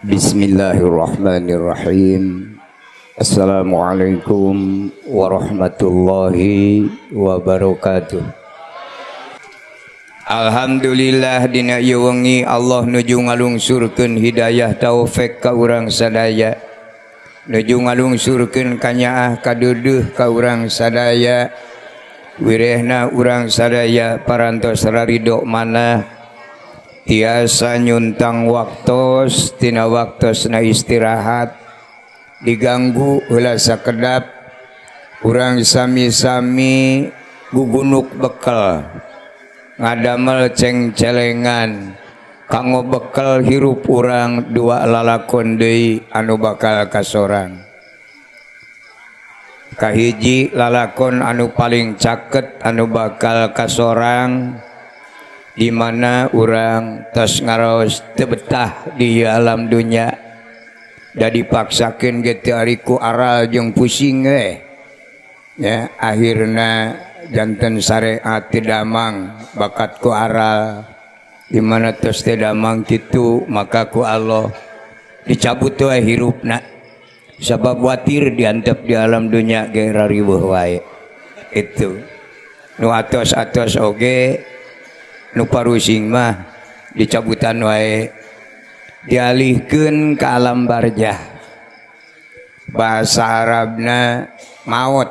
Bismillahirrahmanirrahim. Assalamualaikum warahmatullahi wabarakatuh. Alhamdulillah dina ieu wengi Allah nuju ngalungsurkeun hidayah taufik ka urang sadaya. Nuju ngalungsurkeun kanyaah kadeudeuh ka urang sadaya. Wirehna urang sadaya parantos rarido manah tiasa nyuntang waktos tina waktosna istirahat diganggu heula sakedap urang sami-sami gugunuk bekel ngadamel cengcelengan kanggo bekel hirup urang dua lalakon deui anu bakal kasorang. Kahiji lalakon anu paling caket anu bakal kasorang di mana urang tos ngaraos teu betah di alam dunya da dipaksakeun ge teu ari ku aral jeung pusing we ya akhirna janten syariat teu damang bakat ku aral di mana tos teu damang kitu maka ku Allah dicabut we hirupna sabab watir diantep di alam dunya ge rariweuh wae. Itu nu atos-atos oge nu parusing mah dicabutan wae dialihkeun ka alam barjah. Bahasa Arabna maut.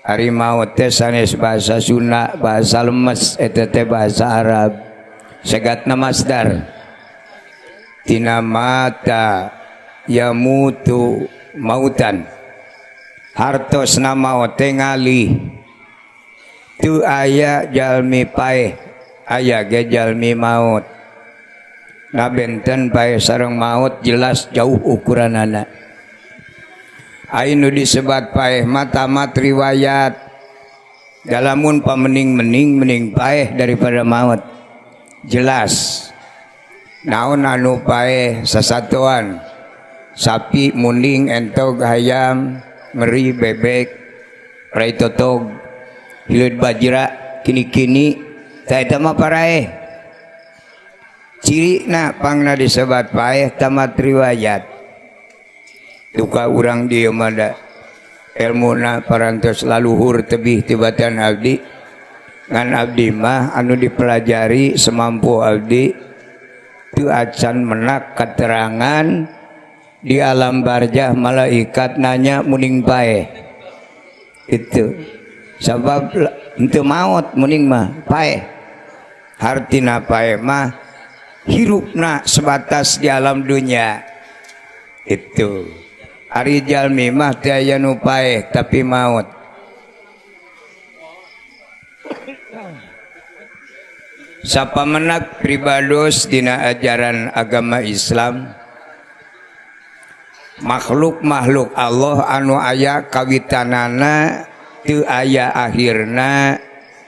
Ari maut teh sanes bahasa Sunda, bahasa lemes eta teh bahasa Arab. Segatna masdar. Tina mata yamutu mautan. Hartosna maut teh ngalih. Teu aya jalmi paeh, aya ge jalmi maut. Nah benten paeh sareng maut jelas jauh ukuranana. Anu disebat paeh mah tamat riwayat. Dalamun pamening-mening mening paeh daripada maut. Jelas. Naon anu paeh sasatoan. Sapi munding entog hayam meri bebek rai totog hileud bajra kini-kini tah eta mah paraeh. Cirina pangna disebat paeh tamat riwayat. Duka urang dieu mah da elmuna parantos laluhur tebih tibatan abdi. Ngan abdi mah anu dipelajari semampu abdi teu acan menak keterangan di alam barjah malaikat nanya muning paeh. Itu sabab henteu maot muning mah paeh. Hartina paeh mah hirupna sebatas di alam dunia. Itu ari jalmi mah teu aya nu paeh tapi maot. Sapamenak pribados dina ajaran agama Islam, makhluk-makhluk Allah anu aya kawitanana teu aya akhirna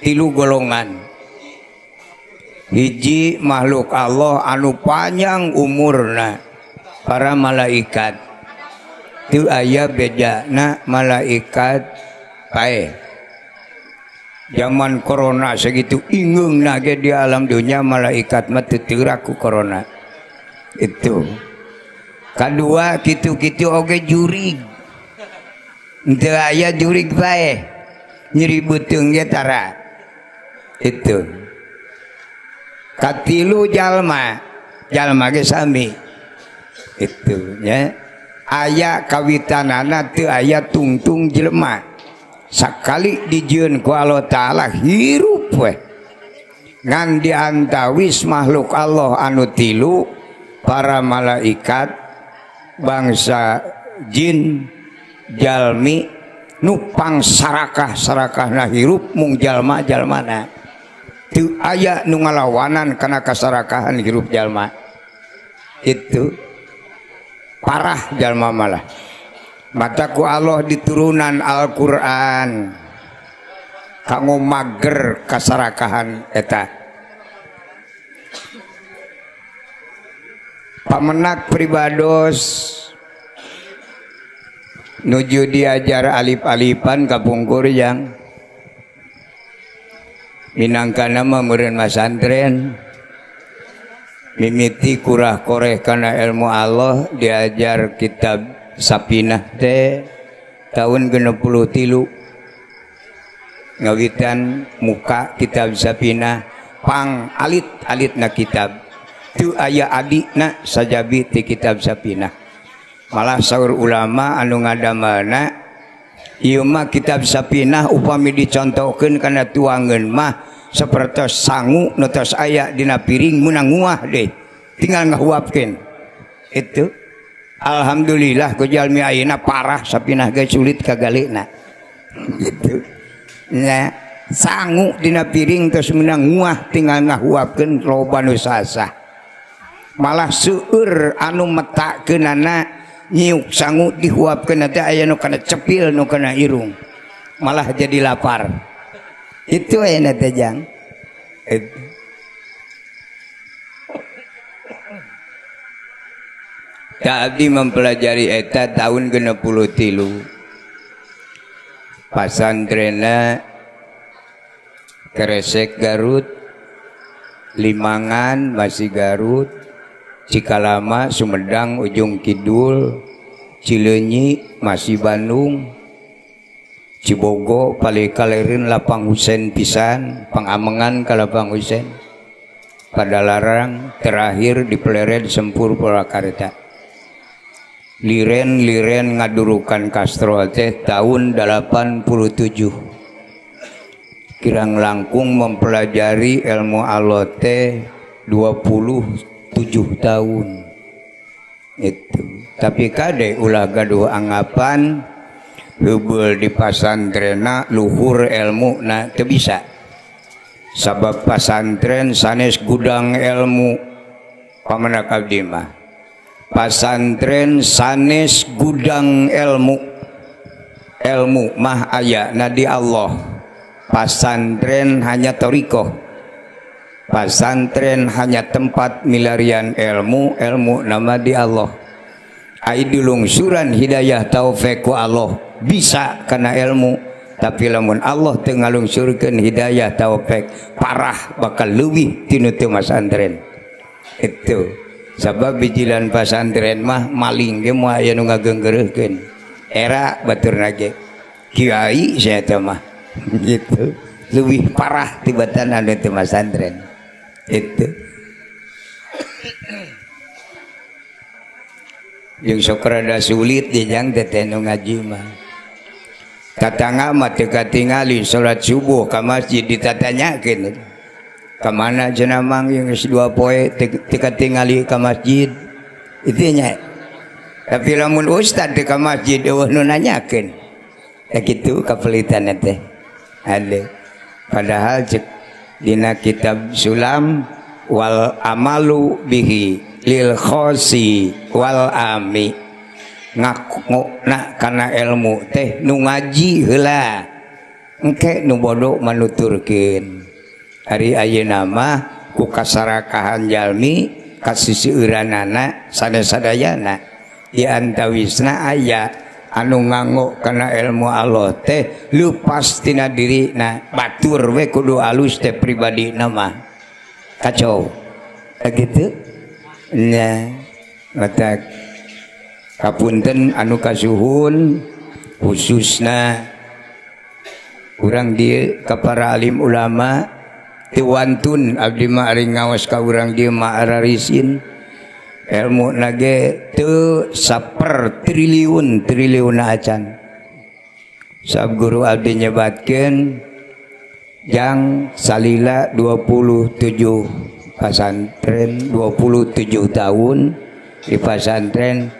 tilu golongan. Hiji makhluk Allah anu panjang umurna para malaikat, teu aya bedana malaikat paeh. Zaman corona segitu ingeungna ge di alam dunia malaikat mah teu teurak ku corona. Itu kadua kitu-kitu oge jurig, teu aya jurig paeh, nyeri beuteung ge tara. Itu katilu jalma, jalma ge sami. Itu nya aya kawitanana teu aya tungtung jelema. Sakali dijieun ku Allah Ta'ala hirup we. Ngan diantawis makhluk Allah anu tilu para malaikat, bangsa jin, jalmi nupang sarakah-sarakahna hirup mung jalma-jalmana. Teu aya nu ngalawanan kana kasarakahan hirup jalma. Itu parah jalma malah. Mata ku Allah diturunan Al-Qur'an kanggo mager kasarakahan eta. Pamenak pribados nuju diajar alif-alifan kapungkur yang minangka nama meureun masantren. Mimiti kurah koreh kana ilmu Allah diajar kitab Sapinah teh tahun 63 ngawitan muka kitab Sapinah pang alit-alitna kitab teu aya adina sajabi ti kitab Sapinah. Malah saur ulama anu ngadamelna ieu mah kitab Sapinah upami dicontohkeun kana tuangeun mah sapertos sangu nu tos aya dina piring meunang nguah deh tinggal ngahuapkeun. Itu alhamdulillah ku jalmi ayeuna parah Sapinah ge sulit kagalina gitu. Nya sangu dina piring tos meunang nguah tinggal ngahuapkeun loba nu sasah. Malah seueur anu metakeunana nyiuk sangu dihuapkeun teh aya nu kana cepil nu kana irung malah jadi lapar. Itu ayeuna teh jang. Abdi mempelajari eta tahun 63 pasantrena Kresek Garut, Limangan masih Garut, Cikalama Sumedang Ujung Kidul, Cileunyi masih Bandung, Cibogo Palikalerin Lapang Husen pisan, Pangamengan ka Lapang Husen, Padalarang terakhir di Plered Sempur Purwakarta. Liren-liren ngadurukan Castro teh tahun 87. Kirang langkung mempelajari ilmu Allah teh 27 tahun. Itu. Tapi kade ulah gaduh anggapan heubeul di pasantrena luhur ilmu na teu bisa. Sabab pasantren sanes gudang ilmu pamenak abdi mah. Pasantren sanes gudang ilmu. Ilmu mah aya na di Allah. Pasantren hanya thariqah. Pasantren hanya tempat milarian ilmu, ilmu nama di Allah. Ai dilungsuran hidayah taufik ku Allah bisa kana ilmu, tapi lamun Allah teu ngalungsurkeun hidayah taufik parah bakal leuwih tinu teu masantren. Itu sabab bijilan pasantren mah maling ge moal aya nu ngageunggeureuhkeun. Era baturna ge kiai sia teh mah gitu. Leuwih parah tibatan anu teu masantren. Itu. Jeung sok rada sulit dijang teh nu ngaji mah. Tatangga mah teu katingali salat subuh ka masjid ditatanyakeun. Ka mana cenah mang yang geus 2 poe teu katingali ka masjid. Itu nya. Tapi lamun ustad teu ka masjid eueuh nu nanyakeun. Tah kitu kapelitan teh. Ade. Padahal cek dina kitab Sulam wal amalu bihi lil khosi wal ami ngakuna kana ilmu teh nu ngaji heula engke nu bodoh manuturkeun. Ari ayeuna mah ku kasarakahan jalmi kasiseueuranana sanes-sadayana di antawisna aya anu nganggo kana ilmu Allah teh leupas tina dirina batur we kudu alus teh pribadina mah kacau kitu nya. Mata kapunten anu kasuhun khususna urang dieu ka para alim ulama teu wantun abdi mah ari ngaos ka urang dieu mah ararisin ilmu nage teu saper triliun triliun acan. Sab guru abdi nyebatkeun jang salila 27 pasantren 27 tahun di pasantren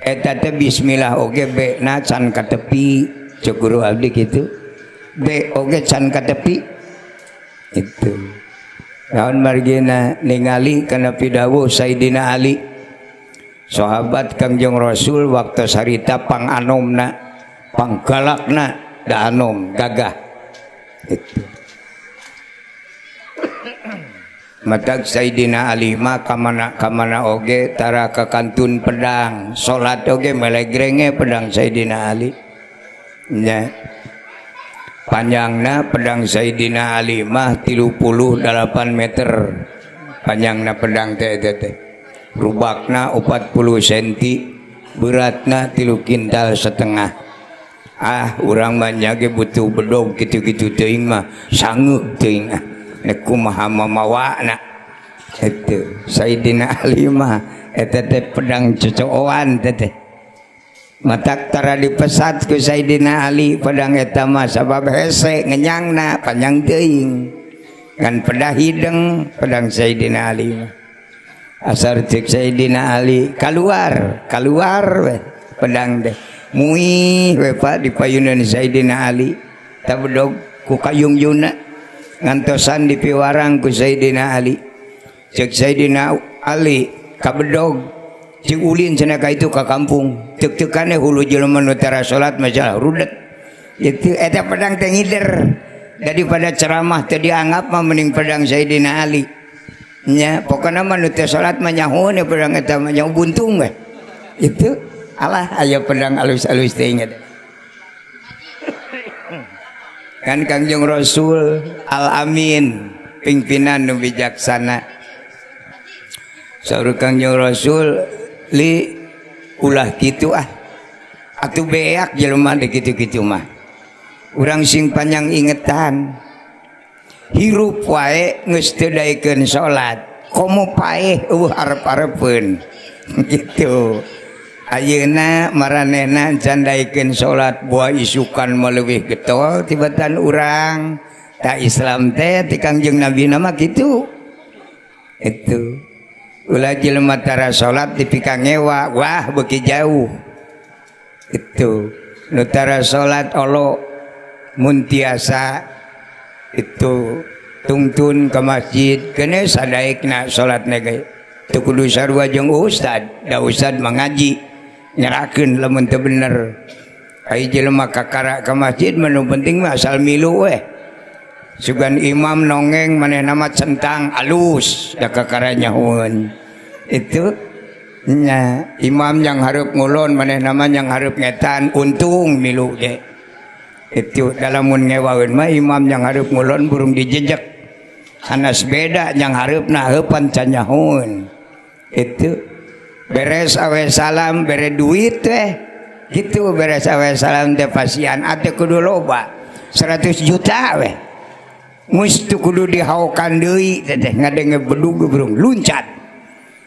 eta teh bismillah oge be na can katepi cek guru abdi kitu be oge can katepi itu. Naon margina ningali kana pidawuh Sayyidina Ali sahabat Kangjeng Rasul waktu sarita panganomna panggalakna da anom gagah itu. Matak Sayyidina Ali mah kamana kamana oge tara kakantun pedang salat oge melegrenge pedang Sayyidina Ali nya. Panjangna pedang Sayyidina Ali mah 38 meter. Panjangna pedang teh teh teh. Rubakna 40 cm, beratna 3,5 kintal. Ah, urang mah nya ge butuh bedog kitu-kitu teuing mah sangeuk teuing ah. Nek kumaha mamawana. Itu Sayyidina Ali mah eta teh pedang cocooan teh teh. Matak tara dipesat ku Sayyidina Ali pedang eta mah sabab hese ngenyangna panjang teuing. Kan pedah hideng pedang Sayyidina Ali mah. Asar cek Sayyidina Ali keluar, keluar we pedang teh. Muih we Pak di payunan Sayyidina Ali. Tabedog ku kayung yuna ngantosan di piwarang ku Sayyidina Ali. Cek Sayyidina Ali kabedog cik ulin cenah ka itu ka kampung. Tek-tekane hulu jelema nu tara salat masalah rudet. Itu eta pedang teh ngider. Daripada ceramah teu dianggap mah mending pedang Sayyidina Ali. Nya pokona mah nu teu salat mah nyahoeun pedang eta mah nyaho buntung we. Itu alah aya pedang alus-alus teh inget. Kan Kangjeng Rasul Al-Amin pimpinan nu bijaksana. Saur Kangjeng Rasul li ulah kitu ah. Atuh beak jelema di kitu-kitu mah. Urang sing panjang ingetan. Hirup wae geus teu daekeun salat, komo paeh eueuh arep-arepeun. Gitu. Ayeuna maranehna can daekeun salat buah isukan mah leuwih getol tibatan urang. Ta Islam teh ti Kangjeng Nabi mah kitu. Itu. Ulah jelema tara salat dipikangewa, wah beuki jauh. Itu. Nu tara salat olo mun tiasa itu tungtun ke masjid kene sadaekna salatna ge teu kudu sarua jeung ustad, da ustad mah ngaji nyerakeun lamun teu bener. Ai jelema kakara ka masjid mah nu penting mah asal milu weh. Sugan imam nongeng manehna mah centang alus da kakara nyahoeun. Itu nya imam yang hareup ngulon manehna mah yang hareup ngetan untung milu ge. Itu dalam mun ngewaeun mah imam yang hareup ngulon burung dijejek. Sanes beda yang hareupna heupan can nyahoeun. Itu beres awe salam bere duit teh. Gitu beres awe salam teh pasian atuh kudu loba 100 juta weh. Geus teu kudu dihaokan deui teh teh ngadenge bedug burung luncat.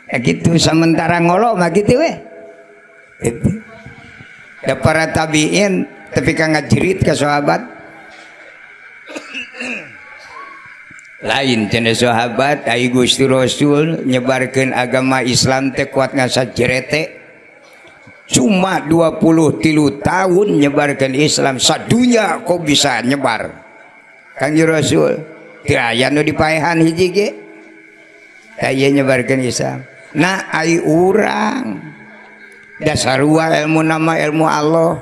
Ya gitu sementara ngolo mah kitu weh. Itu. Da para tabiin tapi ka ngajerit ka sahabat. Lain cenah sahabat ai Gusti Rasul nyebarkeun agama Islam teh kuat ngasajerete. Cuma 23 tahun nyebarkeun Islam sadunya kok bisa nyebar. Kangjeng Rasul teu aya nu dipaehan hiji ge. Aya nyebarkeun Islam. Nah ai urang dasarua ilmu nama ilmu Allah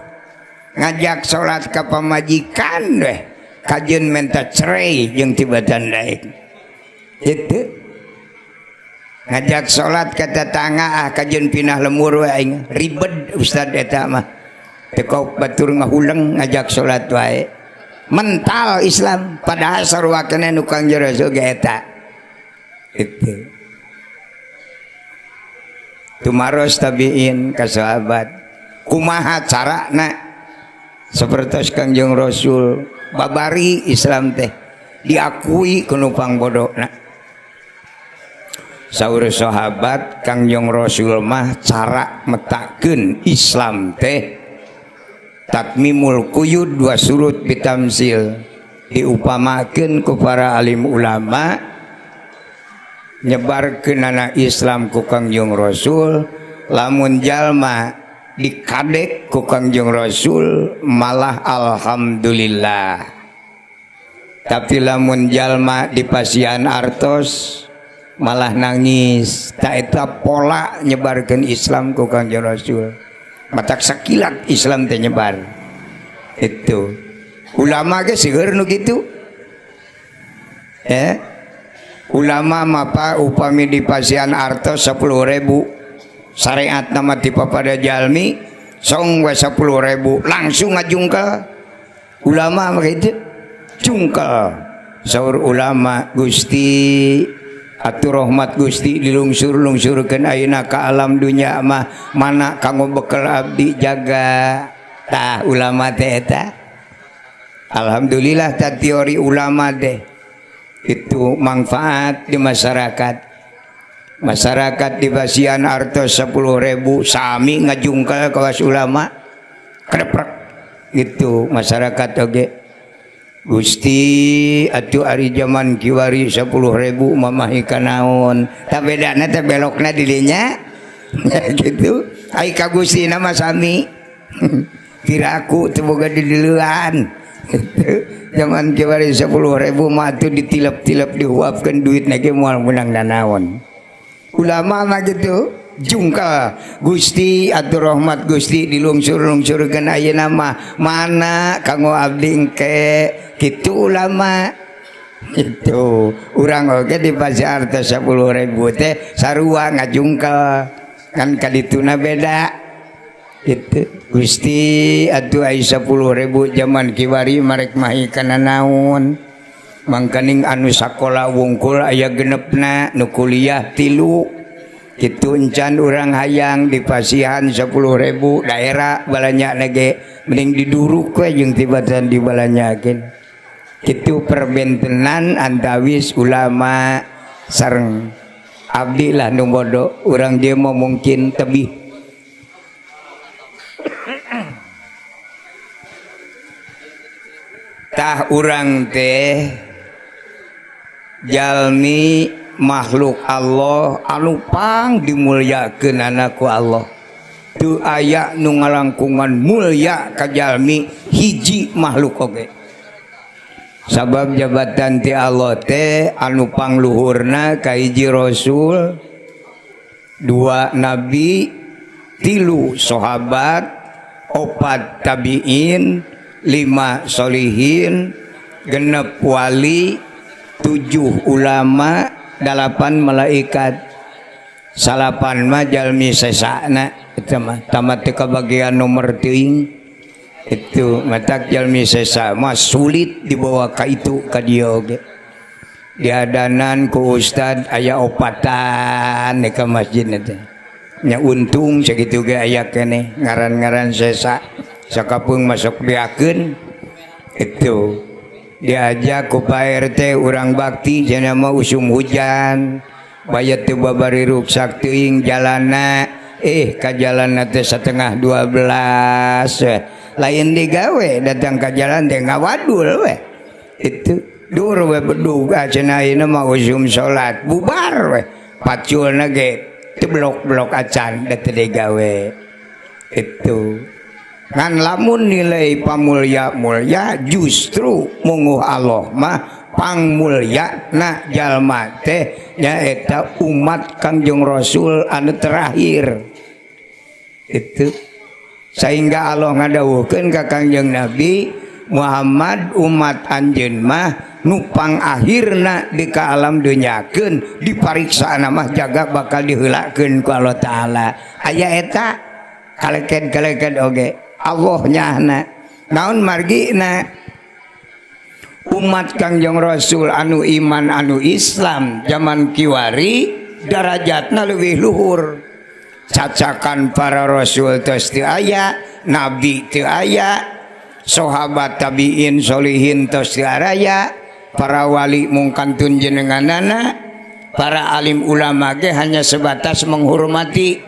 ngajak salat ka pamajikan weh kajeun menta cerai jeung tibatan daek. Itu ngajak salat ka tetangga ah kajeun pindah lemur we aing ribet ustad eta mah teu kau batur ngahuleng ngajak salat wae. Mental Islam padahal sarua keneh nu Kangjeng Rasul ge eta. Itu tumaros tabiin ka sahabat kumaha carana sapertos Kangjeng Rasul babari Islam teh diakui ku nu pangbodona. Saur sahabat Kangjeng Rasul mah cara metakeun Islam teh takmimul quyud wa surut bitamsil diupamakeun ku para alim ulama nyebarkeun Islam ku Kangjeng Rasul lamun jalma dikadek ku Kangjeng Rasul malah alhamdulillah. Tapi lamun jalma dipasihan artos malah nangis. Ta eta pola nyebarkeun Islam ku Kangjeng Rasul. Matak sakilat Islam teh nyebar. Itu ulama ge seueur nu kitu. Ya. Ulama mapa upami dipasihan artos 10.000 syariat nama tipe pada jalmi song we 10.000 langsung ngajungkel. Ulama mah kitu jungkel. Saur ulama Gusti Atuh rahmat Gusti dilungsur-lungsurkeun ayeuna ka alam dunya mah mana kanggo bekel abdi jaga. Tah ulama teh eta. Alhamdulillah tah teori ulama teh itu manfaat di masyarakat. Masyarakat di basian artos 10.000 sami ngajungkel kawas ulama kedeprek gitu masyarakat oge. Gusti atuh ari zaman kiwari 10.000 mamahi kanaon tah bedana teh belokna di dinya gitu. Ai ka Gusti na mah sami piraku teu boga didileuan gitu. Zaman kiwari 10.000 mah atuh ditilep-tilep dihuapkeun duitna ge moal meunang nanaon. Ulama mah gitu jungkal Gusti atuh rahmat Gusti dilungsur-lungsurkeun ayeuna mah mana kanggo abdi engke kitu ulama itu. Urang oge di pasar teh 10.000 teh sarua ngajungkel kan kadituna beda gitu. Gusti atuh ai 10.000 zaman kiwari marek mahi kana naon mangkaning anu sakola wungkul aya genepna nu kuliah 3 kitu encan urang hayang di pasihan 10.000 daerah balanya nage mending diduruk we jeung tibatan dibalanyakeun kitu perbentenan antawis ulama sareng abdi lah nu bodoh urang dia mau mungkin tebih. Tah urang teh jalmi makhluk Allah anu pang dimulyakeun ku Allah. Teu aya nu ngalangkungan mulya ka jalmi hiji makhluk oge. Sabab jabatan ti Allah teh anu pangluhurna ka hiji rasul, 2 nabi, 3 sahabat, 4 tabiin, 5 solihin, 6 wali, 7 ulama, 8 malaikat. Salapan mah jalmi sesana eta mah tamat teu kabagian nomor teuing. Itu matak jalmi sesa mah sulit dibawa ka itu ka dieu oge. Diadanan ku ustad aya opatan ka masjid teh. Nya untung sakitu ge aya keneh ngaran-ngaran sesa sakapeung masuk beakeun itu. Diajak ku Pak RT urang bakti cenah mah usum hujan bayat teu babari ruksak teuing jalana ka jalanna teh 11:30 lain digawe datang ka jalan teh ngawadul we itu dur we bedug cenah ayeuna mah usum salat bubar we paculna ge teu blok-blok acan da teu digawe itu. Ngan lamun nilai pamulya-mulya justru munguh Allah mah pangmulya na jalma teh nyaeta umat Kangjeng Rasul anu terakhir itu. Sehingga Allah ngadawuhkeun ka Kangjeng Nabi Muhammad umat anjeun mah nu pangakhirna di ka alam dunyakeun dipariksaana mah jaga bakal diheulakeun ku Allah Taala. Aya eta kaleken-kaleken oge Allah nyahna naon margina umat Kangjeng Rasul anu iman anu Islam zaman kiwari darajatna leuwih luhur. Cacakan para rasul tos teu aya, nabi teu aya, sahabat tabiin solihin tos teu araya, para wali mung kantun jenenganana, para alim ulama ge hanya sebatas menghormati.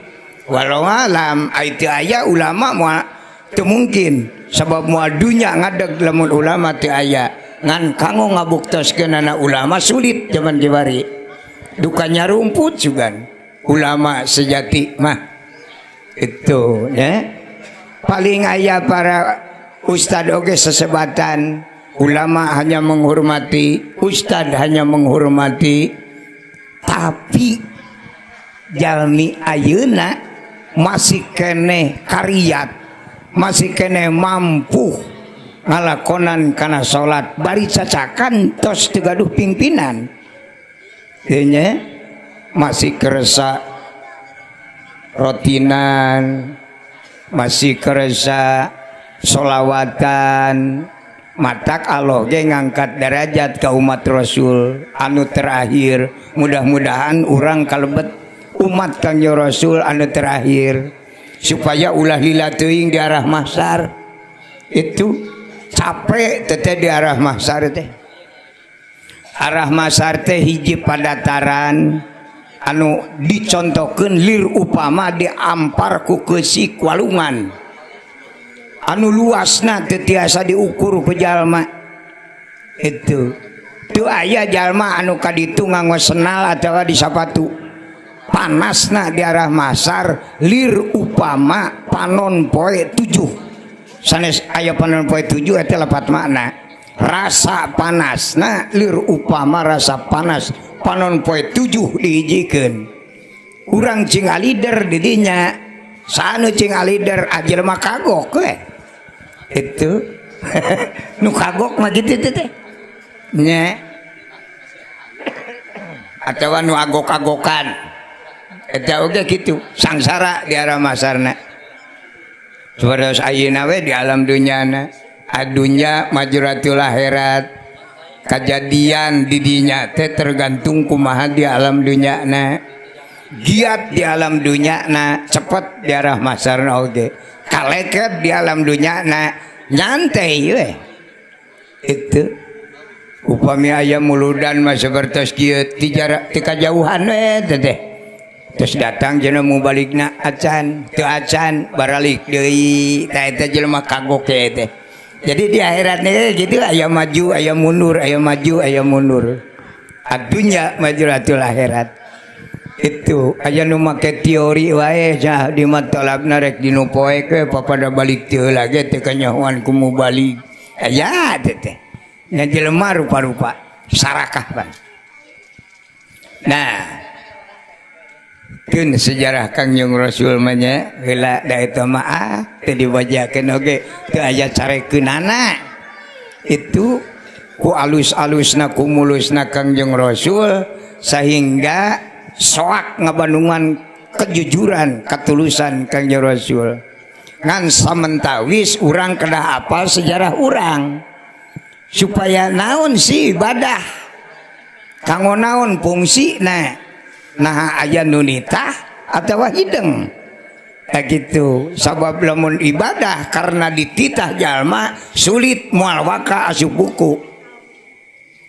Walau alam ai teu aya ulama moal teu mungkin sebab moal dunya ngadeg lamun ulama teu aya. Ngan kanggo ngabuktoskeunana ulama sulit zaman kiwari. Dukanya rumput sugan ulama sejati mah itu ya. Paling aya para ustad oge sesebatan ulama hanya menghormati, ustad hanya menghormati, tapi jalmi ayeuna masih keneh kariat, masih keneh mampu ngalakonan kana salat bari cacakan tos teu gaduh pimpinan. Ieu masih keresa rotinan, masih keresa solawatan, Matak Allah ge ngangkat derajat ka umat Rasul anu terakhir. Mudah-mudahan urang kalebet umat Kangjeng Rasul anu terakhir supaya ulah lila teuing di arah mahsyar. Itu capek teh di arah mahsyar teh. Arah mahsyar teh hiji padataran anu dicontohkeun lir upama diampar ku keusik walungan anu luasna teu tiasa diukur ku jalma. Itu teu aya jalma anu kaditu nganggo senal atawa di sapatu. Panasna di arah mahsyar lir upama panon poe 7. Sanes aya panon poe 7 eta lepat makna. Rasa panasna lir upama rasa panas panon poe 7 dihijikeun. Urang cing alider di dinya, sanu cing alider ajelma kagok we. Itu nu kagok mah kitu teh nya. Atawa nu agok-agokan eta oge kitu sangsara di arah masarna. Supados ayeuna we di alam dunyana, adunya majratul akhirat. Kajadian di dinya teh tergantung kumaha di alam dunyana. Giat di alam dunyana cepet di arah masarna oge. Kaleket di alam dunyana nyantai we. Itu upami aya muludan mah sapertos kieu ti jarak ti kajauhan we teh. Terus datang cenah mu balikna acan, teu acan baralik deui. Tah eta jelema kagok teh. Jadi di akhirat nih gitu aya maju, aya mundur, aya maju, aya mundur. Adunya majratul akhirat. Itu aya nu make teori wae jah di matalabna rek dinu poek we papada balik teu heula ge teu kanyahoan ku mu balik. Aya teh teh. Nya jelema rupa-rupa sarakah pan. Nah, keun sejarah Kangjeng Rasul mah nya heula da eta mah teu dibajakeun oge teu aya carekeunana. Itu ku alus-alusna ku mulusna Kangjeng Rasul sehingga soak ngabandungan kejujuran ketulusan Kangjeng Rasul. Ngan samentawis urang kedah apal sejarah urang supaya naon sih ibadah kanggo naon fungsina. Nah aya nu nitah atawa hideng. Nah gitu. Sabab lamun ibadah karena dititah jalma sulit moal waka asup buku.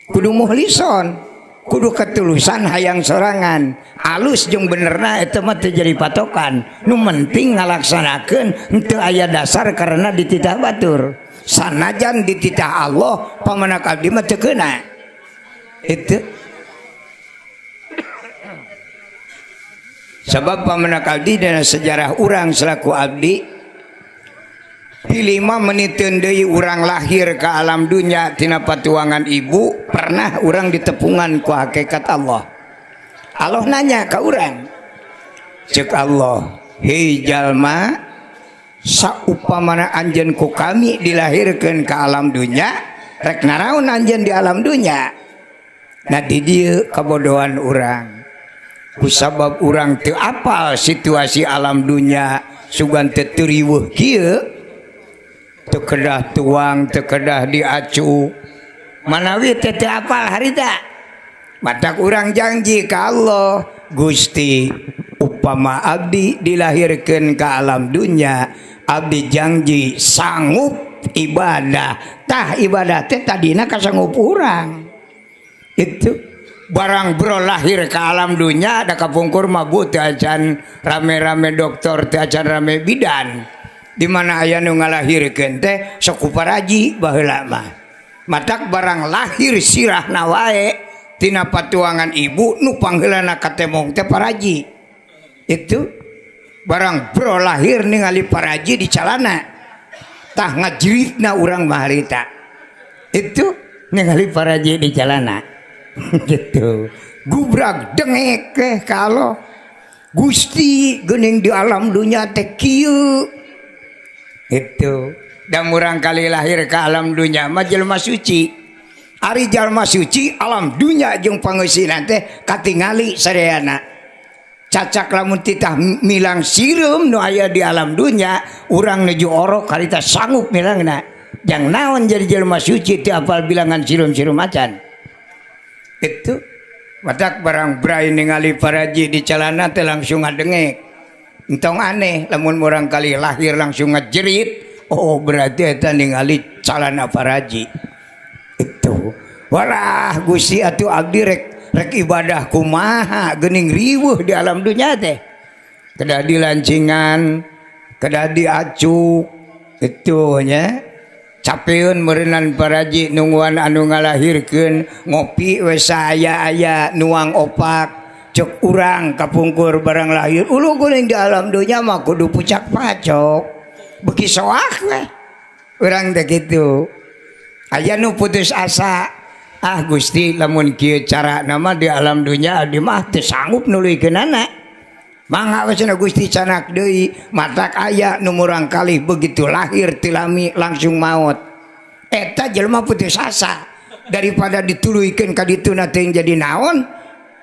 Kudu muhlison, kudu ketulusan hayang sorangan. Alus jeung benerna eta mah teu jadi patokan. Nu penting ngalaksanakeun henteu aya dasar karena dititah batur. Sanajan dititah Allah pamanak abdi mah teu keuna. Itu sebab pamenak abdi dina sejarah urang selaku abdi di 5 meniteun deui urang lahir ke alam dunya tina patuangan ibu pernah urang ditepungan ku hakikat Allah. Allah nanya ka urang, cek Allah, hei jalma, saupamana anjeun ku kami dilahirkeun ka alam dunya rek naraon anjeun di alam dunya. Nah di dieu kabodohan urang. Kusabab urang teu apal situasi alam dunya sugan teu riweuh kieu teu kedah tuang teu kedah diacu manawi teu apal harita. Matak urang janji ka Allah, Gusti upama abdi dilahirkeun ka alam dunya abdi janji sanggup ibadah. Tah ibadah teh tadina kasanggup urang. Itu barang bro lahir ke alam dunya ada kapungkur mabuk teu acan rame-rame dokter teu acan rame bidan. Di mana aya nu ngalahirkeun teh sok kuparaji baheula mah. Matak barang lahir sirahna wae tina patuangan ibu nu pangheulana katemong teh paraji. Itu barang bro lahir ningali paraji di calana. Tah ngajiritna urang mah harita. Itu ningali paraji di calana. Gitu. Gubrag dengek kalau Gusti geuning di alam dunya teh kieu. Itu da murang kali lahir ke alam dunya mah jelema suci. Ari jalma suci alam dunya jeung pangeusina teh katingali sadayana. Cacak lamun titah milang sireum nu aya di alam dunya urang nuju orok harita sanggup milangna. Jang naon jadi jelema suci teu apal bilangan sirum-sirum acan. Itu matak barang brai ningali paraji di calana teh langsung ngadengek. Entong aneh lamun murang kali lahir langsung ngejerit. Oh berarti eta ningali calana paraji. Itu walah Gusti atuh abdi rek ibadah kumaha geuning riweuh di alam dunya teh. Kedah dilancingan, kedah diacuk itu nya. Capeun meureunnan paraji nungguan anu ngalahirkeun ngopi we saaya-aya nuang opak cek urang kapungkur barang lahir ulu geuning di alam dunya mah kudu pucak pacok beuki soak we urang teh kitu. Aya nu putus asa, ah Gusti lamun kieu carana mah di alam dunya abdi mah teu sanggup nuluykeunana. Mangga we cenah Gusti canak deui matak aya nu murang kalih begitu lahir tilami langsung maot. Eta jelema putus asa daripada dituluykeun ka dituna teh jadi naon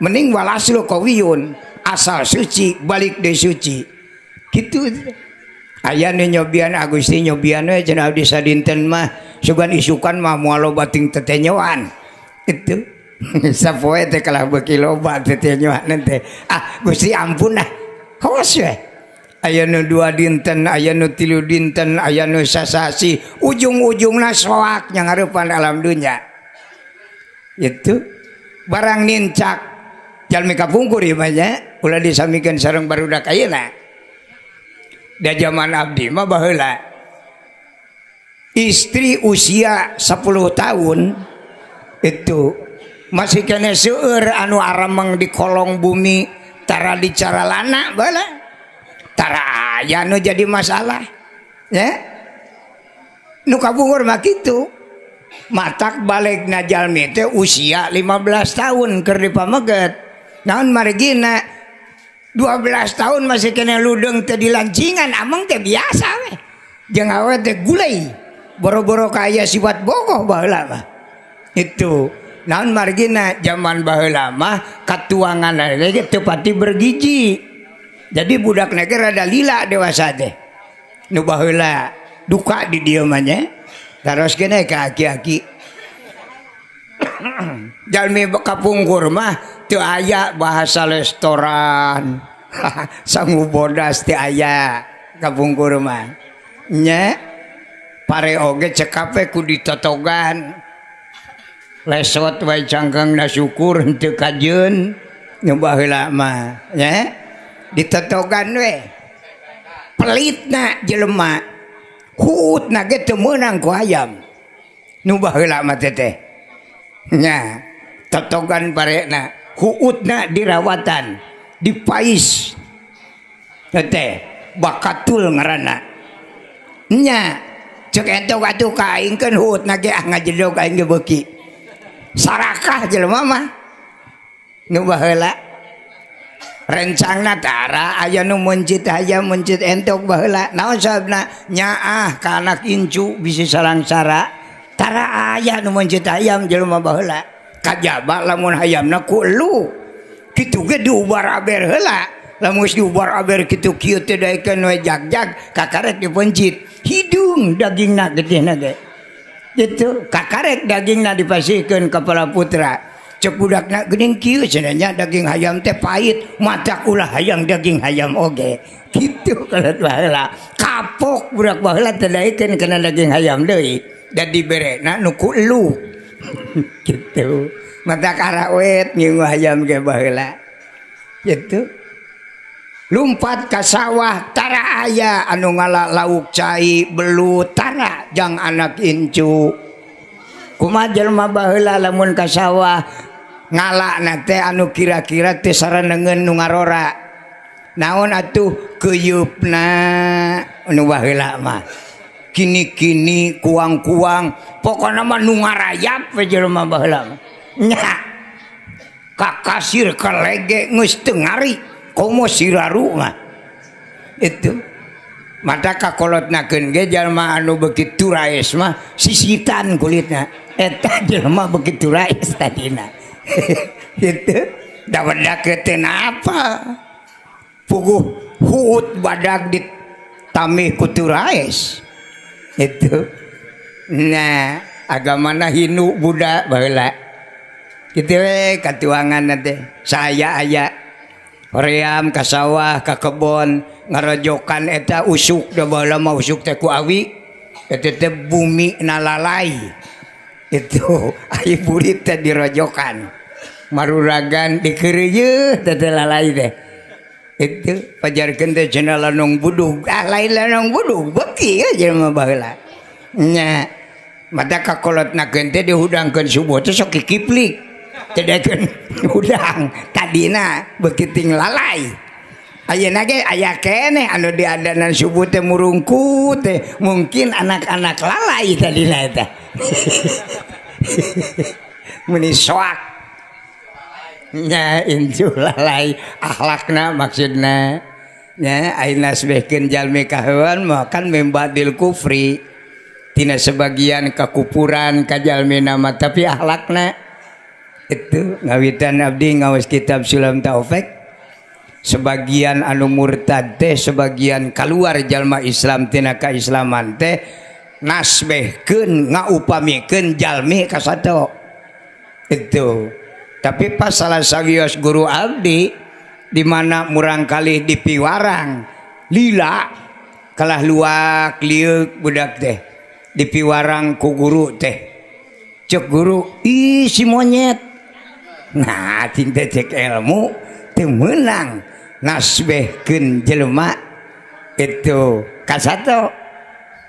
mending walaslu qawiyun asal suci balik deui suci. Kitu aya nu nyobian Gusti nyobian we cenah abdi sadinten mah sugan isukan mah moal loba ting tetenyoan. Itu sapoe teh kalah beuki loba tetenyoan teh. Ah Gusti ampun ah. Hawas we. Aya nu 2 dinten, aya nu 3 dinten, aya nu sasasi, ujung-ujungna soak nyangareupan alam dunya. Itu barang nincak jalmi kapungkur ieu mah nya, ulah disamikeun sareng barudak ayeuna. Da zaman abdi mah baheula. Istri usia 10 tahun itu masih kene seueur anu arameng di kolong bumi tara dicara lana baheula. Tara aya nu jadi masalah ya. Nu kapungkur mah kitu. Matak balegna jalmi teh usia 15 tahun keur dipameget. Naon margina 12 tahun masih kene ludeung teh dilancingan ameng teh biasa we. Jeung awe teh gulai. Boro-boro kaya sifat bogoh baheula mah. Itu naon margina zaman baheula mah katuangan ge teu pati bergizi. Jadi budak ge rada lila dewasa teh. Nu baheula duka di dieu mah nya. Taros kene ka aki-aki. Jalmi kapungkur mah teu aya bahasa restoran. Sangu bodas teu aya kapungkur mah. Nya pare oge cekap we ku ditotogan. Lesot wae cangkangna syukur henteu kajeun nu baheula mah nya. Ditotogan we. Pelitna jelema. Huutna ge teu meunang ku hayam. Nu baheula mah teh. Nya, totogan parena, huutna dirawatan, dipais. Teh bakatul ngaranna. Nya, cek entog atuh ka aing keun huutna ge ah ngajedog aing ge beuki. Sarakah jelema mah. Nu baheula rencangna tara aya nu meuncit hayam meuncit entog baheula. Naon sababna? Nyaah ka anak incu bisi salangsara. Tara aya nu meuncit hayam jelema baheula. Kajaba lamun hayamna ku elu. Kitu ge diubar-aber heula. Lamun geus diubar-aber kitu kieu teh daekeun we jag-jag kakarek dipeuncit. Hidung dagingna getihna ge. Gitu kakarek dagingna dipasihkeun ka para putra. Cek budakna geuning kieu cenah nya daging hayam teh pahit, matak ulah hayang daging hayam oge. Kitu kalau baheula. Kapok budak baheula teh daekeun kana daging hayam deui. Da diberena nu ku elu. Gitu. Matak arawet ngingu hayam ge baheula. Gitu. Lumpat ka sawah tara aya anu ngala lauk cai belut tara jang anak incu. Kumaha jelema baheula lamun ka sawah ngalana teh anu kira-kira teh saranengeun nu ngarora. Naon atuh keuyupna nu baheula mah. Kini-kini kuang-kuang pokona mah nu ngarayap we jelema baheula mah. Nya. Ka kasir ka lege geus teu ngari komo siraru mah. Itu mata kakolotnakeun ge jalma anu beuki turaes mah sisitan kulitna. Eta jelema beuki turaes tadina. Gitu. Da wedak teh napa? Puguh huut badag ditamih ku turaes. Itu. Nah, agamana Hindu Buddha baheula. Kitu we katuangan teh. Saya aya hoream ka sawah ka kebon ngarojokan eta usuk da baheula mah usuk teh ku awi. Eta teh bumi nalalai. Itu ai burit teh dirojokan. Maruragan dikeureuyeut teh lalai teh. Itu pajarkeun teh cenah lanong budug. Ah lain lanong budug beuki jelema baheula. Nya mata kakolotna teh dihudangkeun subuh teh sok kikiplik. Teu daekeun hudang tadina beuki ting lalai. Ayeuna ge aya keneh anu diadanan subuh teh murungkut teh mungkin anak-anak lalai tadina eta. Meni soak. Nya incu lalai akhlakna maksudna. Nya ayeuna nasbehkeun jalmi ka hewan mah kan membadil kufri. Tina sebagian kakupuran ka jalmi nama tapi akhlakna itu ngawitan abdi ngawas kitab Sulam Taufik sebagian anu murtad teh sebagian keluar jalma Islam tina kaislaman teh nasbehkeun ngaupamikeun jalmi kasato itu. Tapi pas salah sawios guru abdi di mana murangkalih dipiwarang lila kalah luak lieuk budak teh dipiwarang ku guru teh cek guru ih si monyet. Nah cing teh cek ilmu teu meunang nasbehkeun jelema itu kasato.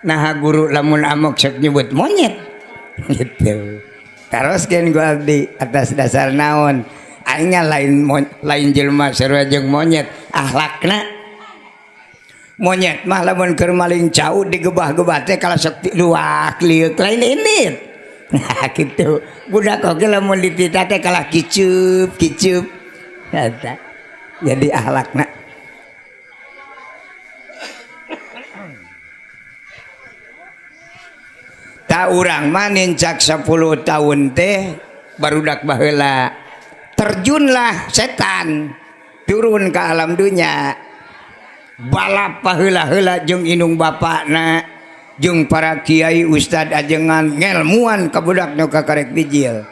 Nah guru lamun amok sok nyebut monyet gitu. Teruskeun ku abdi atas dasar naon aingnya lain lain jelema sarua jeung monyet akhlakna. Monyet mah lamun keur maling cau digebah-gebah teh kalah sok luak lieuk lain indit. Nah kitu budak oge lamun dititah teh kalah kicup kicup eta jadi akhlakna. Ta urang mah nincak 10 tahun teh barudak baheula terjunlah setan turun ke alam dunya balap paheula-heula jeung indung bapakna jeung para kiai ustad ajengan ngelmuan ka budak nu kakarek bijil.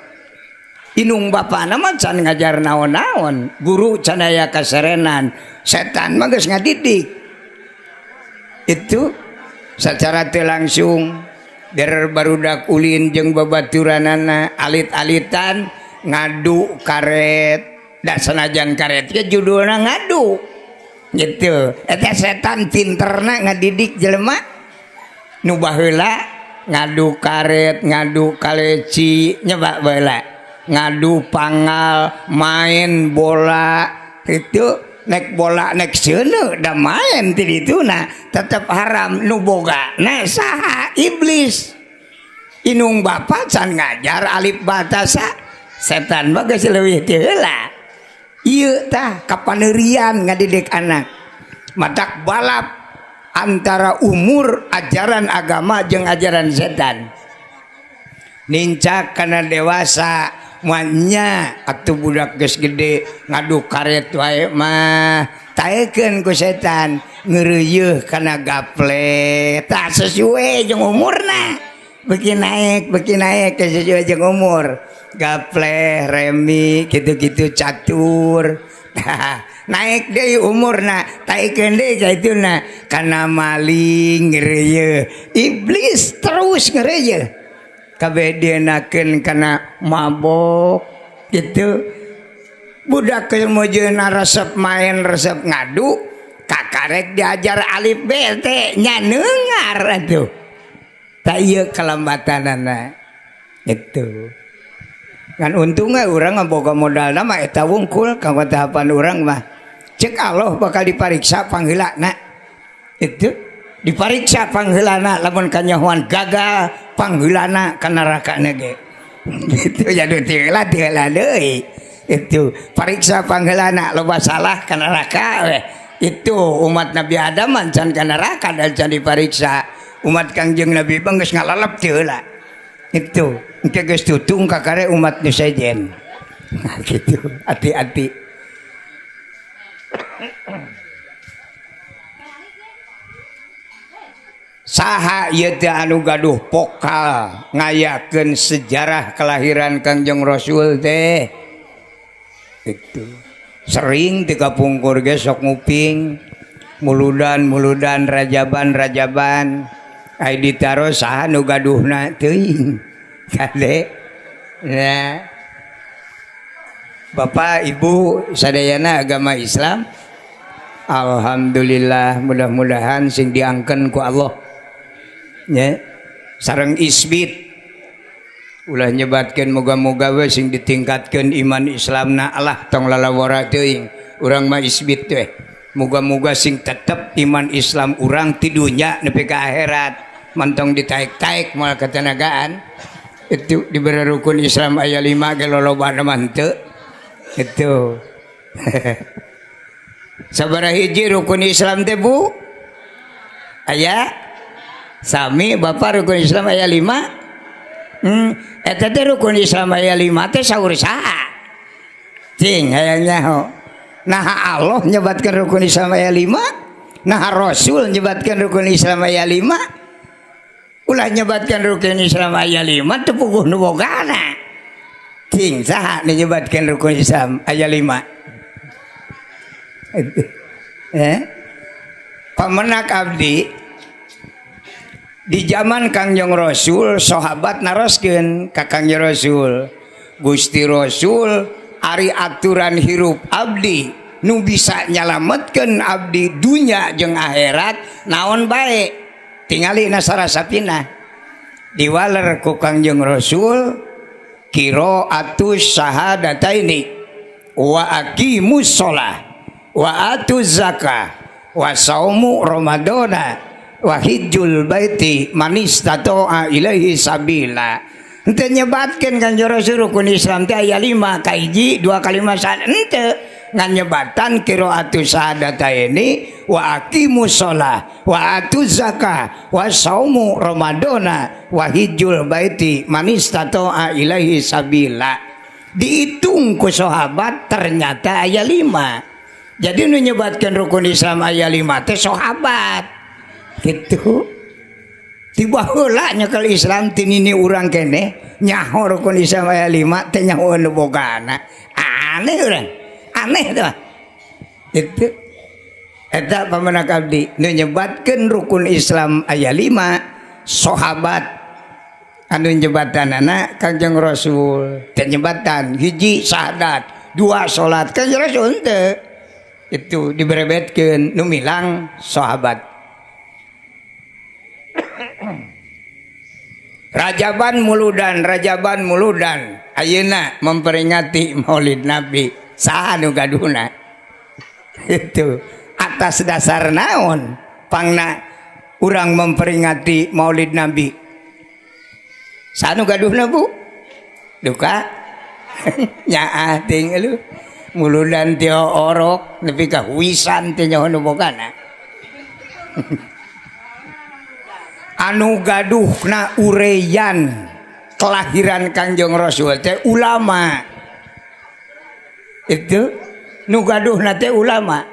Indung bapakna mah can ngajar naon-naon, guru can aya kaserenan, setan mah geus ngadidik. Itu secara teu langsung der barudak ulin jeung babaturanana alit-alitan ngadu karet da sanajan karet ge judulna ngadu gitu. Eta setan pinterna ngadidik jelema nu baheula ngadu karet, ngadu kaleci, nyoba baheula ngadu pangal, main bola itu nek bola nek seuneu da main ti dituna tetep haram nu boga na saha iblis. Inung bapa can ngajar alif batasa setan mah geus leuwih ti heula. Ieu tah kapaneurian ngadidik anak matak balap antara umur ajaran agama jeung ajaran setan. Nincak kana dewasa manya atuh budak geus gede ngadu karet wae mah taekeun ku setan ngeureuyeuh kana gaple tah sesuai jeung umurna beuki naik sesuai jeung umur gaple remi kitu-kitu catur. Naik deui umurna taekeun deui ka ituna kana maling ngeureuyeuh iblis terus ngeureuyeuh kabeh dienakeun kana mabok gitu. Budak keur mojeuna resep main resep ngadu kakarek diajar alif B T nya neungar atuh tah ieu kalambatanana itu. Kan untungna urang boga modalna mah eta wungkul kanggo tahapan urang mah cek Allah bakal dipariksa pangheulana itu dipariksa pangheulana lamun kanyahoan gagal pangheulana ka nerakana ge gitu ya nu teu heula deui itu pariksa pangheulana loba salah ka neraka we. Itu umat Nabi Adam can ka neraka dan can dipariksa umat Kangjeng Nabi bang geus ngalalep teu heula itu engke geus tutung kakare umat nu sejen. Nah gitu hati-hati. Saha ieu teh anu gaduh pokal ngayakeun sejarah kelahiran Kangjeng Rasul teh? Itu sering ti kapungkur ge sok nguping muludan muludan rajaban rajaban ai ditaro saha nu gaduhna teuing kade. Nah, Bapak Ibu sadayana agama Islam, alhamdulillah, mudah-mudahan sing diangken ku Allah nya sareng isbit ulah nyebatkeun moga-moga we sing ditingkatkeun iman Islamna. Allah tong lalawara teuing urang mah isbit teh moga-moga sing tetep iman Islam urang ti dunya nepi ka akhirat mantong ditaek-taek moal ketenagaan. Itu diberi rukun Islam aya 5 ge lolobana mah henteu. Itu sabaraha hiji rukun Islam teh Bu? Aya sami Bapak rukun Islam aya 5. Eta teh rukun Islam aya 5 teh saur saha? Cing hayang nyaho. Naha Allah nyebatkeun rukun Islam aya 5? Naha Rasul nyebatkeun rukun Islam aya 5? Ulah nyebatkeun rukun Islam aya 5 teu puguh nu bogana. Cing saha nu nyebatkeun rukun Islam aya 5? Pamenak abdi di zaman Kangjeng Rasul sahabat naroskeun ka Kangjeng Rasul, Gusti Rasul ari aturan hirup abdi nu bisa nyalametkeun abdi dunya jeung akhirat naon bae? Tingali nasarasapina diwaler ku Kangjeng Rasul qiraatus syahadataini wa aqimus shalah wa atuz zakah wa saumu ramadana wa hijjul baiti man istata'a ilaihi sabila. Henteu nyebatkeun Kangjeng Rasul rukun Islam teh aya 5 kahiji 2 kali 5 henteu ngan nyebatan qiraatus syahadataini wa aqimus shalah wa atuz zakah wa saumu ramadana wa hijjul baiti man istata'a ilaihi sabila. Dihitung ku sahabat ternyata aya 5. Jadi nu nyebatkeun rukun Islam aya 5 teh sahabat. Gitu. Tiba heula nyekel Islam tinini urang keneh nyaho rukun Islam aya 5 teh nyaho nu bogana. Aneh urang. Aneh teh. Itu eta pamenak abdi nu nyebatkeun rukun Islam aya 5 sahabat anu nyebatanana Kangjeng Rasul. Teh nyebatan hiji syahadat, 2 salat Kangjeng Rasul henteu. Itu diberebetkeun nu milang sahabat. Rajaban muludan, rajaban muludan ayeuna memperingati Maulid Nabi saha nu gaduhna? Itu atas dasar naon pangna urang memperingati Maulid Nabi? Saha nu gaduhna Bu? Duka nyaah ting lu muludan teu orok nepi ka huisan teh nyaho nu bogana. Anu gaduhna ureyan kelahiran Kangjeng Rasul teh ulama. Itu nu gaduhna teh ulama.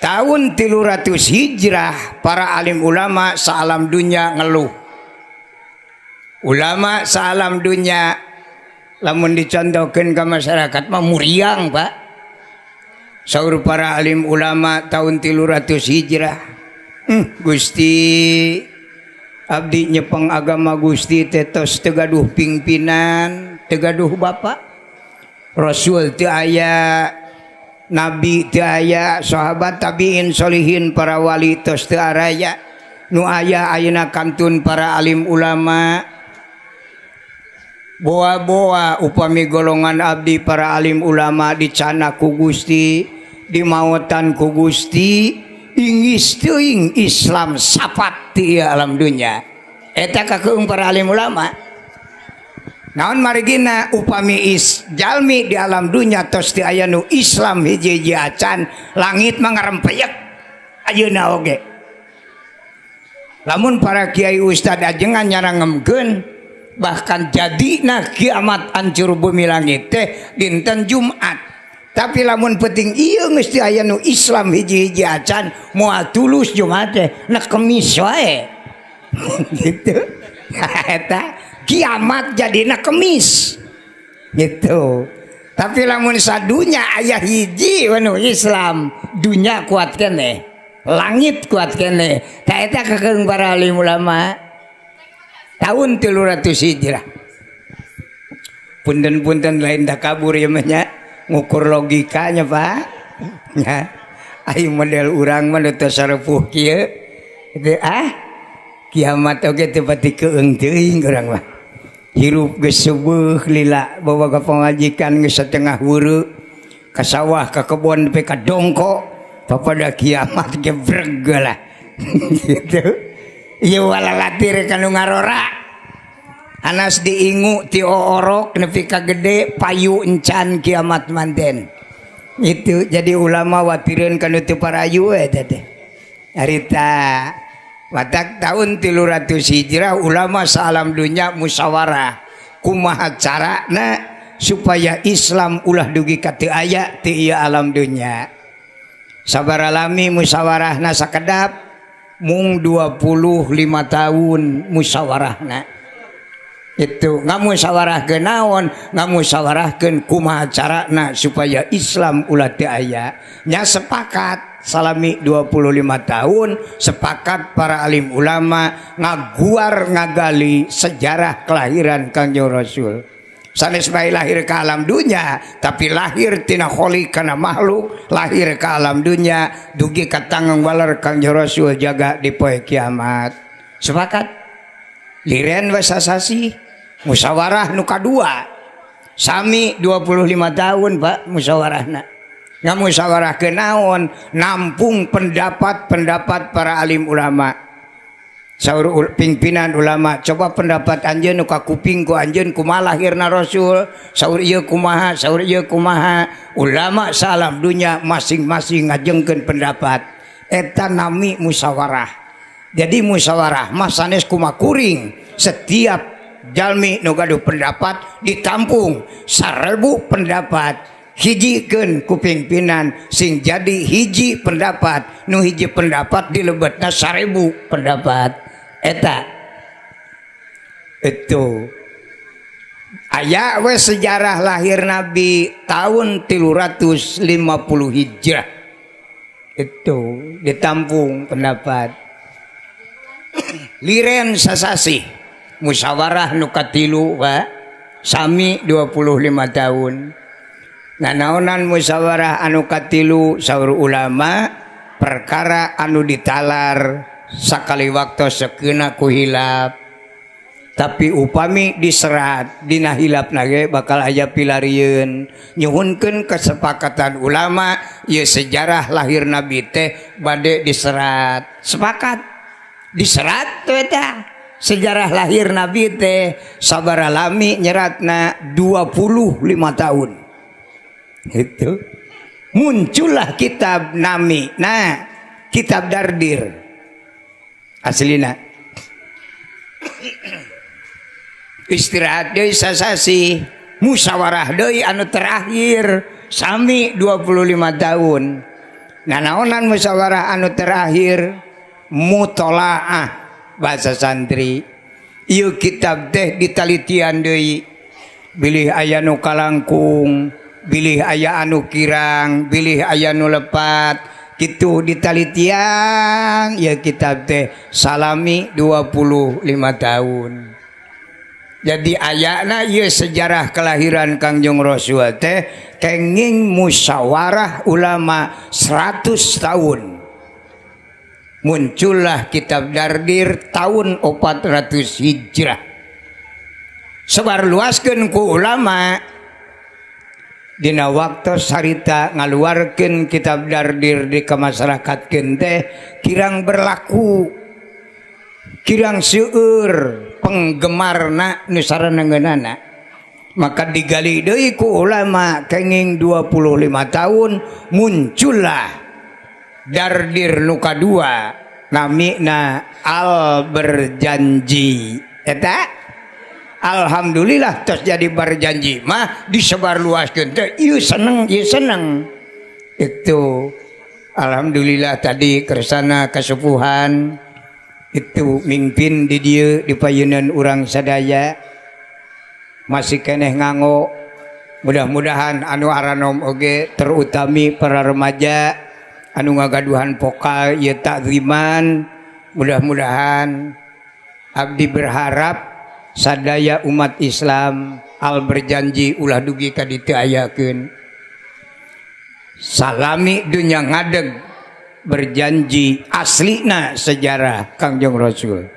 Tahun 300 Hijrah para alim ulama saalam dunya ngeluh. Ulama saalam dunya lamun dicontohkeun ka masyarakat mah muriang, Pak. Saur para alim ulama tahun 300 Hijrah, Gusti abdi nyepeng agama Gusti teh tos teu gaduh pimpinan, teu gaduh bapak. Rasul teu aya, nabi teu aya, sahabat tabiin solihin para wali tos teu araya. Nu aya ayeuna kantun para alim ulama. Boa-boa upami golongan abdi para alim ulama dicana ku Gusti, dimaotan ku Gusti, ingis teuing Islam sapat ti alam dunya. Eta kakeung para alim ulama. Naon marigina upami is jalmi di alam dunya tos teu aya nu Islam hiji-hiji acan, langit mah ngarempeyek ayeuna oge. Lamun para kiai ustad ajengan nyarangemkeun bahkan jadina kiamat hancur bumi langit teh dinten Jumat. Tapi lamun penting ieu geus teu aya nu Islam hiji-hiji acan moal tulus Jumat teh, na Kemis wae. Gitu. Eta kiamat jadina Kemis. Gitu. Tapi lamun sadunya aya hiji anu Islam, dunya kuat keneh, langit kuat keneh. Tah eta kekeung para alim ulama tahun 300 Hijrah. Punten-punten lain takabur ya mah nya, ngukur logikanya Pak. Nya, ai model urang mah nu teu sarepuh kieu. Teu ah kiamat oge teu pati keung teuing urang mah. Hirup geus seubeeh lila bawa ka pamajikan geus satengah weureu ka sawah ka kebon nepi ka dongko papada kiamat ge breg lah. Gitu. Ieu walalatir ka nu ngarora. Anas diingu ti oorok nepi ka gede payu encan kiamat manten. Itu jadi ulama watireun ka nu teu parayu eta teh. Harita watak tahun 300 Hijrah ulama saalam dunya musyawarah kumaha carana supaya Islam ulah dugi ka teu aya ti ieu alam dunya. Sabaralami musyawarahna sakedap mung 25 tahun musyawarahna. Itu ngamusyawarahkeun naon? Ngamusyawarahkeun kumaha carana supaya Islam ulah teu aya. Nya sepakat salami 25 tahun sepakat para alim ulama ngaguar ngagali sejarah kelahiran Kangjeng Rasul. Sanes bae lahir ke alam dunya, tapi lahir tina kholi kana makhluk, lahir ke alam dunya dugi ka tangeng waler Kangjeng Rasul jaga di poe kiamat. Sepakat? Liren we sasasi musyawarah nu kadua sami 25 tahun Pak musyawarahna. Ngamusyawarahkeun naon? Nampung pendapat-pendapat para alim ulama. Saur pimpinan ulama, coba pendapat anjeun nu kakuping ku anjeun kumaha lahirna Rasul, saur ieu kumaha, saur ieu kumaha. Ulama salam dunya masing-masing ngajengkeun pendapat. Eta nami musyawarah. Jadi musyawarah mah sanes kumakuring, setiap jalmi nu gaduh pendapat ditampung 1000 pendapat hijikeun ku pimpinan sing jadi hiji pendapat, nu hiji pendapat dilebetna 1000 pendapat. Eta itu aya we sejarah lahir Nabi tahun 350 Hijrah. Itu ditampung pendapat. Liren sasasi musyawarah nu katilu Pak sami 25 tahun. Nanaonan musyawarah anu katilu saur ulama perkara anu ditalar sakali waktu sekeuna ku hilap. Tapi upami diserat dina hilap nage bakal aya pilarieun. Nyuhunkeun kesepakatan ulama ieu sejarah lahir Nabi teh bade diserat. Sepakat diserat tuh eta sejarah lahir Nabi teh sabaralami nyeratna 25 tahun. Itu muncullah kitab nami. Nah, kitab Dardir aslina. Istirahat deui sasasi, musyawarah deui anu terakhir sami 25 tahun. Nanaonan musyawarah anu terakhir mutolaah bahasa santri. Ieu kitab teh ditalitian deui. Bilih aya nu kalangkung, bilih aya anu kirang, bilih aya nu lepat, kitu ditalitian ieu kitab teh salami 25 tahun. Jadi ayana ieu sejarah kelahiran Kangjeng Rasul teh kenging musyawarah ulama 100 tahun. Muncullah kitab Dardir tahun 400 Hijrah. Sebar luaskeun ku ulama dina waktu sarita ngaluarkeun kitab Dardir di kemasyarakatkeun teh kirang berlaku, kirang seueur penggemarna nu sarenengeunana. Maka digali deui ku ulama kenging 25 tahun muncullah Dardir nu kadua namina Al Berjanji. Eta alhamdulillah tos jadi berjanji mah disebarluaskeun teh ieu seneng, ieu seneng. Itu alhamdulillah tadi kersana kesepuhan Itu mimpin di dieu di payunan urang sadaya masih keneh nganggo. Mudah-mudahan anu aranom oge, terutami para remaja anu ngagaduhan vokal ieu takziman, mudah-mudahan abdi berharap sadaya umat Islam al berjanji ulah dugi ka ditu ayakeun salami dunya ngadeg berjanji aslina sejarah Kangjeng Rasul.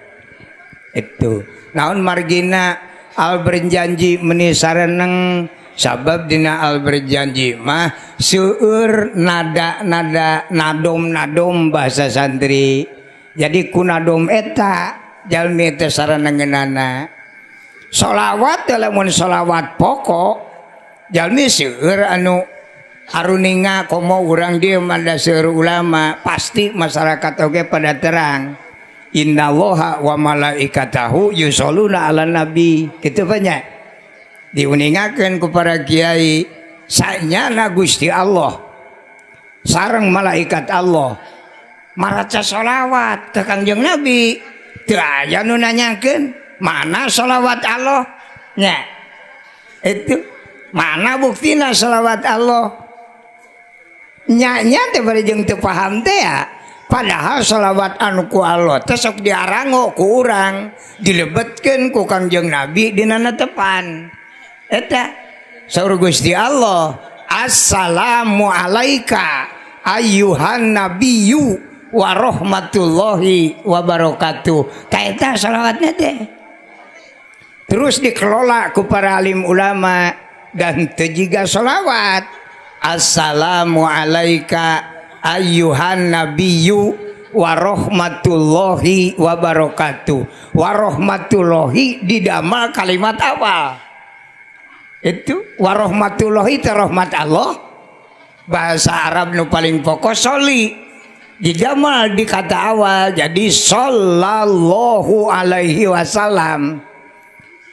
Itu naon margina al berjanji meni sareneng, sabab dina al berjanji mah seueur nada-nada nadom-nadom bahasa santri. Jadi ku nadom eta jalmi teh sarenengeunana. Solawat, lamun solawat pokok jalmi seueur anu aruninga, komo urang dieu mah da seueur ulama, pasti masyarakat oge pada terang. Innallaha wa malaikatahu yusholluna ala nabi, kitu banyak diuningakeun ku para kiai, sanyana Gusti Allah sareng malaikat Allah maraca sholawat ke Kangjeng Nabi. Teu aya nu nanyakeun mana sholawat Allah nya, itu mana buktina sholawat Allah nya teh bari jeung teu paham teh ya. Padahal sholawat anu ku Allah teh sok diarango ku urang, dilebetkeun ku Kangjeng Nabi dina netepan eta. Saur Gusti Allah, assalamu alaika ayyuhan nabiyyu wa rahmatullahi wa barakatuh. Ka eta sholawatna teh terus dikelola ku para alim ulama dan teu jiga sholawat assalamu alaika ayyuhan nabiyyu wa rahmatullahi wa barakatuh. Wa rahmatullahi didamal kalimat awal itu wa rahmatullahi teh rahmat Allah, bahasa Arab nu paling pokok soli didamal di kata awal jadi sallallahu alaihi wasallam.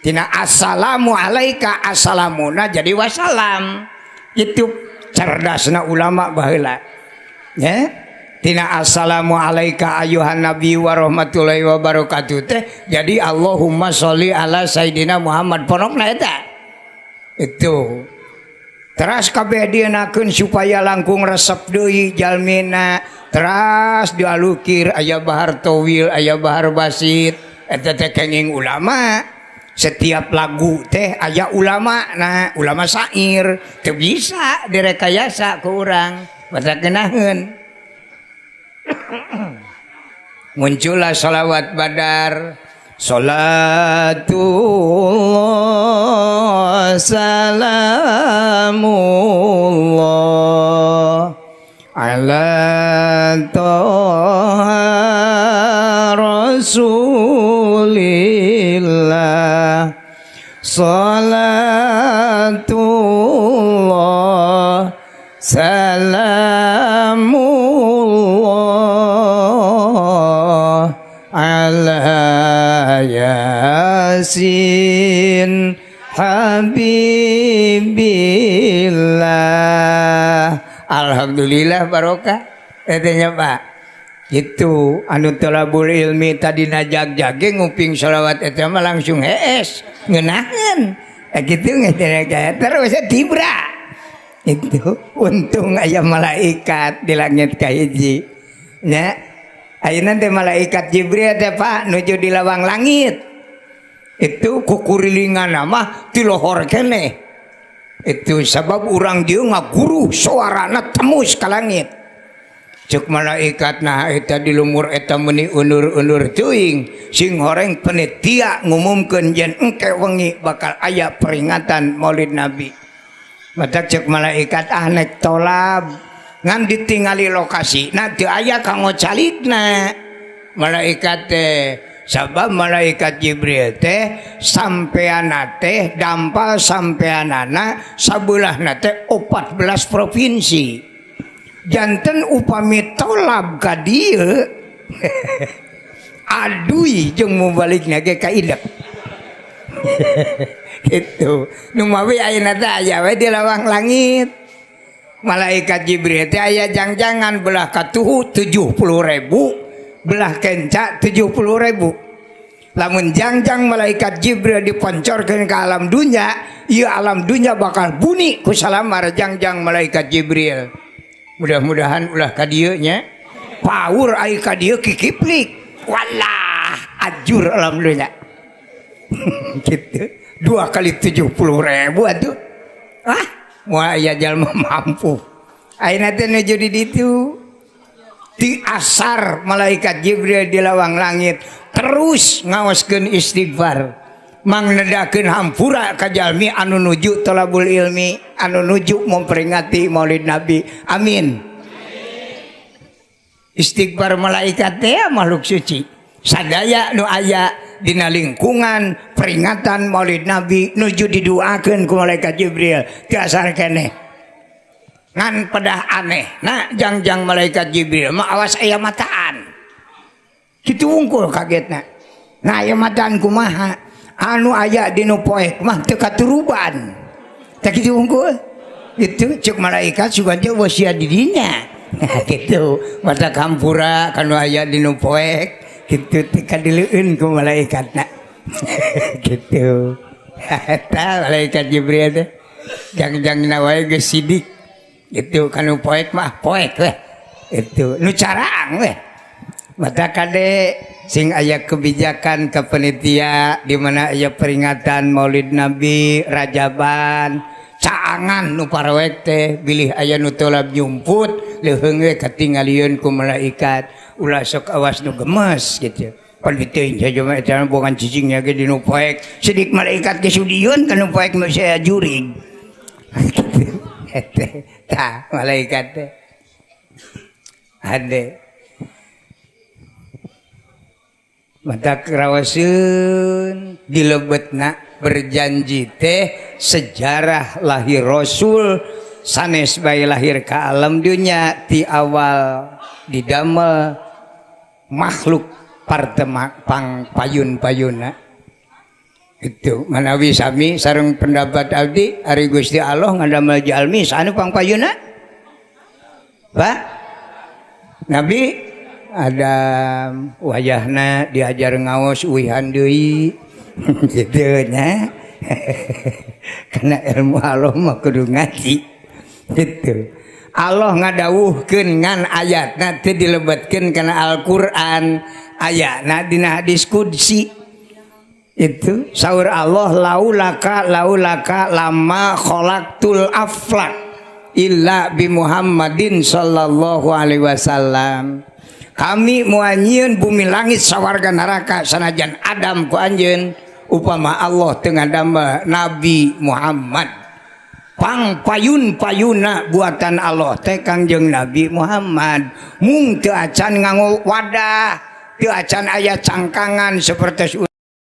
Tina assalamu alaika assalamuna jadi wasalam. Itu cerdasna ulama baheula ya. Tina assalamu alaika ayuhan nabi wa rahmatullahi wa barakatuh teh jadi Allahumma sholli ala sayidina Muhammad, ponokna eta. Itu teras kabeh dienakeun supaya langkung resep deui jalmina, teras dialukir aya bahar towil, aya bahar basit, eta teh kenging ulama. Setiap lagu teh aya ulama, nah ulama syair teu bisa direkayasa ku urang baca keunaheun. Muncullah sholawat badar, sholatullah salamullah ala toha rasulillah, sholatullah salamullah ala yasin habibillah. Alhamdulillah barokah etanya Pak. Itu anu tolabul ilmi tadi najag-jage nguping sholawat eta mah langsung hees ngeunaheun. Kitu terus tibra. Itu untung aya malaikat di langit kahiji nya. Ayeuna teh malaikat Jibril teh Pak nuju di lawang langit. Itu kukurilingan mah ti lohor keneh. Itu sebab urang dieu ngaguruh suarana tembus ka langit. Cek malaikat nah eta di lumur eta meuni unur-unur teuing sing horeng panitia ngumumkeun yen engke wengi bakal aya peringatan Maulid Nabi. Matak cek malaikat ah nek tolab ngan ditingali lokasi nah teu aya kanggo calikna malaikat teh. Sabab malaikat Jibril teh sampeanna teh dampal sampeanana sabelahna teh 14 provinsi. Janten upami tolab ka dieu adui jeung mubalikna ge ka idep. Gitu. Nu mawi ayeuna teh aya we di lawang langit. Malaikat Jibril teh aya jangjangan belah katuhu 70.000 Belah kenca 70.000. Lamun jangjang malaikat Jibril diponcorkeun ke alam dunya, ieu alam dunya bakal buni ku salamar jangjang malaikat Jibril. Mudah-mudahan ulah ka dieu nya. Paur ai ka dieu kikiplik. Walah, ajur alam dunya. Gitu. 2 kali 70.000 atuh. Ah, moal aya jalma mampu. Ayeuna teh nuju di ditu. Di asar malaikat Jibril di lawang langit terus ngaoskeun istighfar, mangnedakeun hampura ka jalmi anu nuju thalabul ilmi, anu nuju memperingati Maulid Nabi. Amin. Istighfar malaikat teh makhluk suci. Sadaya nu aya dina lingkungan peringatan Maulid Nabi nuju diduakeun ku malaikat Jibril teu asar keneh. Ngan pedah aneh, nah jangjang malaikat Jibril mah awas aya mataan. Kitu wungkul kagetna. Nah aya mataan kumaha? Anu aya dinu poek mah teu katuruban. Tah kitu wungkul. Itu cek malaikat sugan teh wasiat di dinya. Kitu mata kampura kanu aya dinu poek kitu teh kadileueun ku malaikatna. Kitu. Eta malaikat Jibril teh jangjangna wae geus sidik. Itu kanu poek mah poek weh. Itu nu caraang weh. Mata kade sing aya kebijakan ke penitia di mana aya peringatan Maulid Nabi Rajaban caangan nu parawek teh bilih aya nu tolab nyumput leuheung we katingalieun ku malaikat ulah sok awas nu gemes gitu. Pan teuing saja mah eta bongan cicingnya ge di nu poek sidik malaikat ge sudieun ka nu poek mah saya jurig. Tah malaikat teh ade mata kerawaseun dilebetna berjanji teh sejarah lahir Rasul sanes bae lahir ka alam dunya ti awal didamel makhluk partemak pang payun-payunna. Itu manawi sami sareng pendapat abdi ari Gusti Allah ngadamel jalmi sanu pang payunna? Pak Nabi Adam wayahna diajar ngaos uihan deui kitu nya. Karena ilmu Allah mah kudu ngaji gitu. Allah ngadawuhkeun ngan ayatna teu dilebetkeun kana Al-Qur'an, ayatna dina hadis qudsi. Itu saur Allah laulaka laulaka lama khalaqtul aflak illa bi Muhammadin sallallahu alaihi wasallam. Kami muanyieun bumi langit sawarga neraka sanajan Adam ku anjeun upama Allah teu ngadamel Nabi Muhammad. Pang payun-payuna buatan Allah teh Kangjeng Nabi Muhammad. Mung teu acan nganggo wadah, teu acan aya cangkangan sapertos